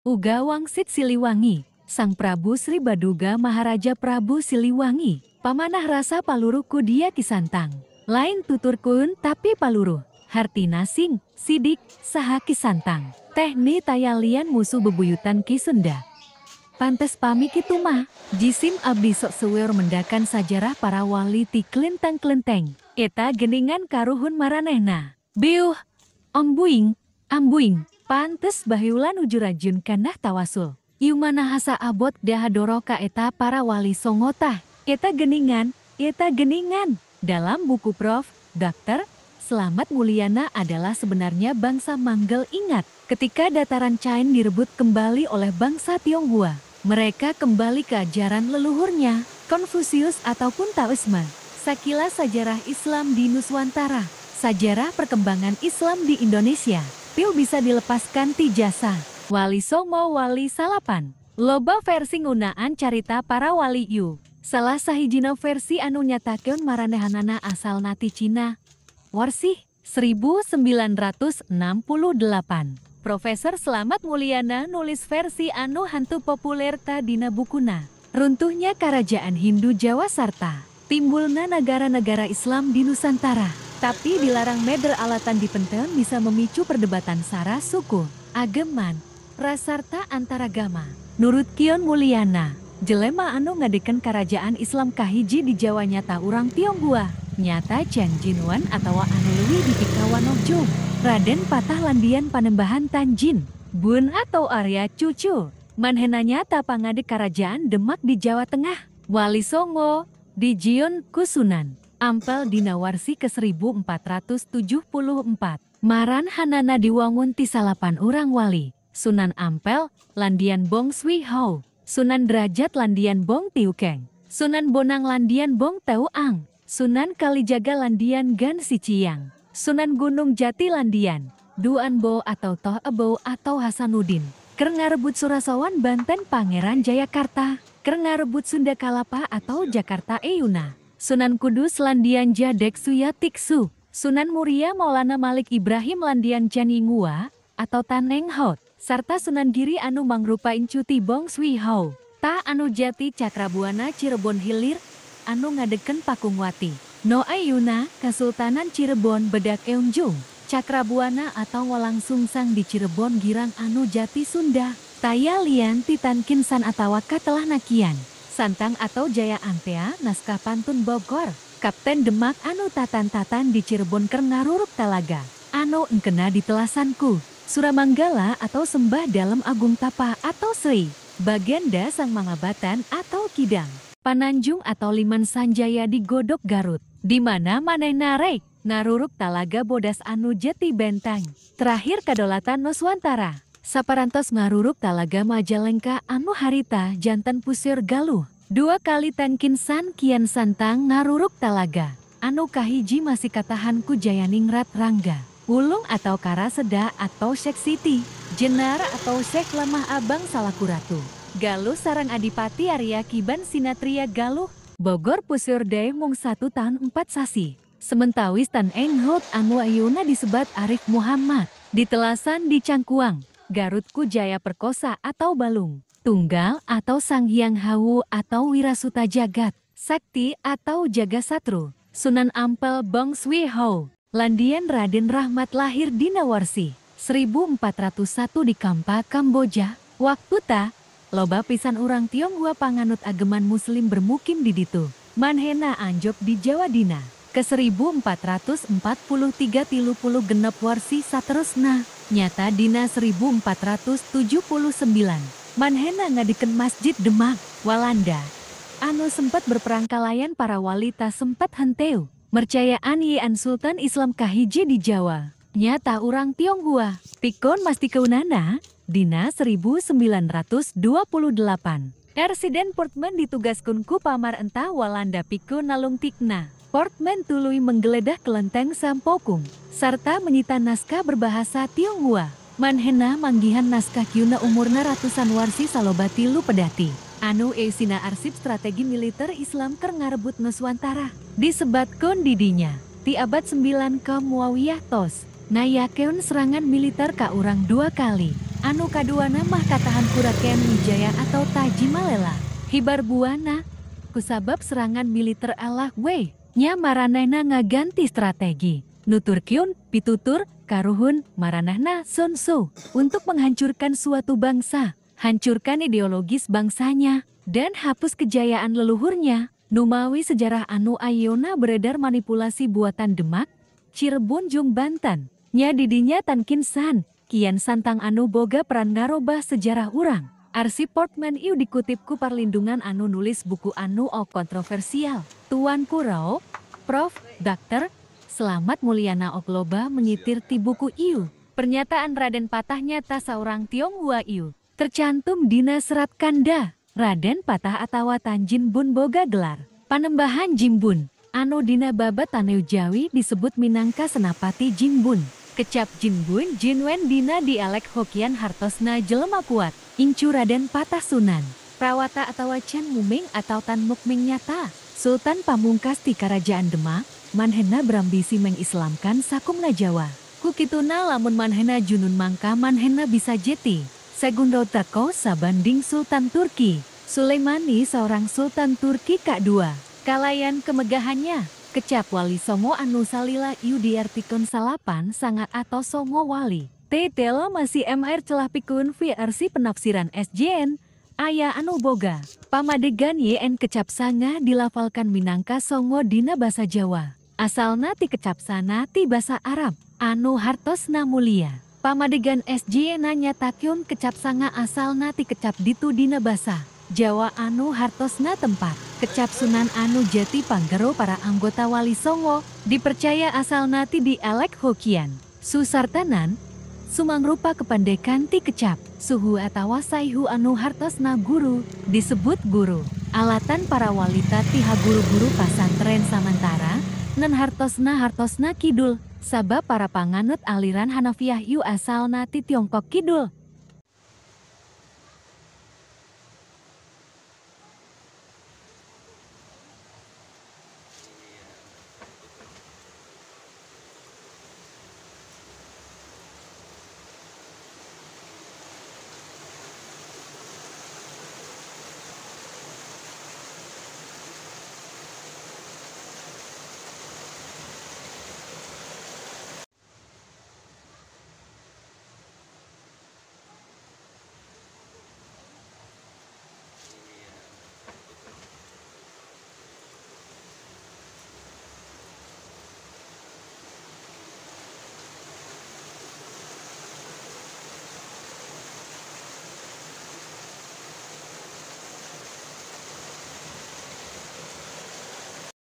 Uga Wangsit Siliwangi, Sang Prabu Sri Baduga Maharaja Prabu Siliwangi, pamanah rasa paluruh ku dia Ki Santang. Lain tuturkeun tapi paluruh, hartina sing, sidik, saha Ki Santang. Tehni taya lian musuh bebuyutan Ki Sunda. Pantes pami kitu mah, jisim abdi sok seueur mendakan sajarah para wali ti klenteng-klenteng. Eta geningan karuhun maranehna. Biuh, ombuing, ambuing. Pantes baheula nuju rajin kanah tawasul. Ieu mana hasa abot dahadoro ka eta para wali songotah. Eta geningan, eta geningan. Dalam buku Prof. Dr. Slamet Mulyana adalah sebenarnya bangsa Manggel. Ingat, ketika dataran Cain direbut kembali oleh bangsa Tionghoa, mereka kembali ke ajaran leluhurnya, Konfusius ataupun Taoisme. Sakilas sejarah Islam di Nuswantara, sejarah perkembangan Islam di Indonesia. Pil bisa dilepaskan ti jasa. Wali Songo Wali Salapan. Loba versi ngunaan carita para wali yu. Salah sahijina versi anu nyatakeun maranehanana asal nati Cina. Warsih 1968. Profesor Slamet Mulyana nulis versi anu hantu populer ta dina bukuna. Runtuhnya Kerajaan Hindu Jawa sarta timbulna negara-negara Islam di Nusantara. Tapi dilarang meder alatan di penteon bisa memicu perdebatan sara suku, ageman, rasarta antaragama. Nurut Kion Mulyana, jelema anu ngadeken kerajaan Islam kahiji di Jawa nyata urang Tionghoa, nyata Chen Jinwan atawa anu leuwih dipikawanojong, Raden Patah Landian Panembahan Tanjin, Bun atau Arya Cucu, manhena nyata pangadek kerajaan Demak di Jawa Tengah, Wali Songo, di Jion Kusunan. Ampel dina warsi ke 1474. Maran Hanana diwangun ti salapan urang wali. Sunan Ampel, Landian Bong Sui Hau. Sunan Derajat Landian Bong Tiu Keng. Sunan Bonang Landian Bong Teu Ang. Sunan Kalijaga Landian Gan Si Ciang. Sunan Gunung Jati Landian Duan Bo atau Toh Ebo atau Hasanuddin. Keur ngarebut Surasowan Banten Pangeran Jayakarta. Keur ngarebut Sunda Kalapa atau Jakarta Eyuna. Sunan Kudus Landian Jadek Suyatiksu, Sunan Muria Maulana Malik Ibrahim Landian Chaningua atau Taneng Hot, sarta Sunan Giri anu mangrupa incuti Bong Sui Hau, Ta anu Jati Cakrabuana Cirebon Hilir, anu ngadeken Pakungwati, No Ayuna, Kesultanan Cirebon Bedak Eunjung, Cakrabuana atau Walang Sungsang di Cirebon Girang anu Jati Sunda, Taya Lian Titan Kinsan atawa Katelah Nakian. Santang atau Jaya Antea, naskah pantun Bogor, Kapten Demak anu tatan-tatan di Cirebon keur ngaruruk talaga, anu engkena di telasanku, Suramanggala atau Sembah Dalem Agung Tapa atau Sri, Bagenda Sang Mangabatan atau Kidang, Pananjung atau Liman Sanjaya di Godok Garut, di mana manehna rek naruruk talaga bodas anu jeti bentang, terakhir kadolatan Nuswantara. Saparantos ngaruruk talaga Majalengka anu harita jantan pusir Galuh. Dua kali Tankin San Kian Santang ngaruruk talaga. Anu kahiji masih katahan ku Jayaningrat Rangga. Ulung atau Karaseda atau Syekh Siti. Jenar atau Syekh Lemah Abang Salakuratu. Galuh sarang Adipati Arya Kiban Sinatria Galuh. Bogor pusir dae mung 1 tahun 4 sasi. Sementawis Tan Eng Hot anu ayeuna disebat Arif Muhammad. Ditelasan di Cangkuang. Garutku Jaya Perkosa atau Balung, Tunggal atau Sang Hyang Hawu atau Wirasuta Jagat, Sakti atau Jaga Satru, Sunan Ampel Bong Sui Hau, Landian Raden Rahmat lahir dina warsi 1401 di Kampa, Kamboja. Waktu ta, loba pisan urang Tionghoa panganut ageman Muslim bermukim di ditu. Manhena anjog di Jawa dina ke 1443 36 warsi saterusna. Nyata dina 1479, manhena ngadeken Masjid Demak, Walanda. Anu sempat berperang kalayan para walita sempat henteu. Mercayaan Yian Sultan Islam kahiji di Jawa. Nyata urang Tionghoa, pikon masti keunana, dina 1928. Residen Portman ditugaskeun ku pamarentah Walanda pikun nalungtikna. Portman tuluy menggeledah kelenteng Sampokung, serta menyita naskah berbahasa Tionghoa. Manhena manggihan naskah kiuna umurna ratusan warsi saloba tilu pedati. Anu eusina arsip strategi militer Islam keur ngarebut Nuswantara. Disebatkeun didinya, ti abad 9 ke Muawiyah tos, nayakeun serangan militer ka urang 2 kali. Anu kaduana mah katahan ku Rakean Wijaya atau Tajimalela. Hibar buana, kusabab serangan militer Allah we, nya maranehna ngaganti strategi. Nuturkeun, pitutur, karuhun, maranehna Sun Tzu. Untuk menghancurkan suatu bangsa, hancurkan ideologis bangsanya, dan hapus kejayaan leluhurnya. Numawi sejarah anu ayeuna beredar manipulasi buatan Demak, Cirebon jeung Banten. Nya didinya Tankin San, Kian Santang anu boga peran ngarobah sejarah urang. Arsip Portman ieu dikutip ku Parlindungan anu nulis buku anu ok kontroversial. Tuan Kurao, Prof. Dr. Slamet Muljana ok loba menyitir ti buku ieu. Pernyataan Raden Patah nyata saurang Tionghoa ieu. Tercantum dina Serat Kanda. Raden Patah atawa Tanjin Bun boga gelar Panembahan Jimbun. Anu dina babat Taneu Jawi disebut minangka Senapati Jimbun. Kecap Jimbun Jinwen dina dialek Hokian hartosna jelema kuat. Incu Raden Patah Sunan Prawata atawa Chen Muming atau Tan Mukming nyata. Sultan Pamungkas ti Karajaan Demak, manhena berambisi mengislamkan sakumna Jawa. Kukituna lamun manhena junun mangka manhena bisa jeti. Segundo tako sabanding Sultan Turki. Sulaimani seorang Sultan Turki K2. Kalayan kemegahannya, kecap Wali Songo anu salila ieu diartikeun salapan sanga atau Songo Wali. Tetela masih MR celah pikun VRC penafsiran SJN, aya anu boga. Pamadegan YN kecap sanga dilafalkan minangka Songo dina basa Jawa. Asalna ti kecap sana ti basa Arab, anu hartosna mulia. Pamadegan SJN nyatakeun kecap sanga asalna ti kecap ditu dina basa Jawa anu hartosna tempat. Kecap Sunan anu jati panggero para anggota Wali Songo dipercaya asalna ti dialek Hokian. Susartanan sumangrupa kependekan ti kecap suhu atawa saihu anu hartosna guru disebut guru. Alatan para walita ti guru-guru pasantren samantara nen hartosna hartosna kidul. Sabab para panganut aliran Hanafiah ieu asalna ti Tiongkok Kidul.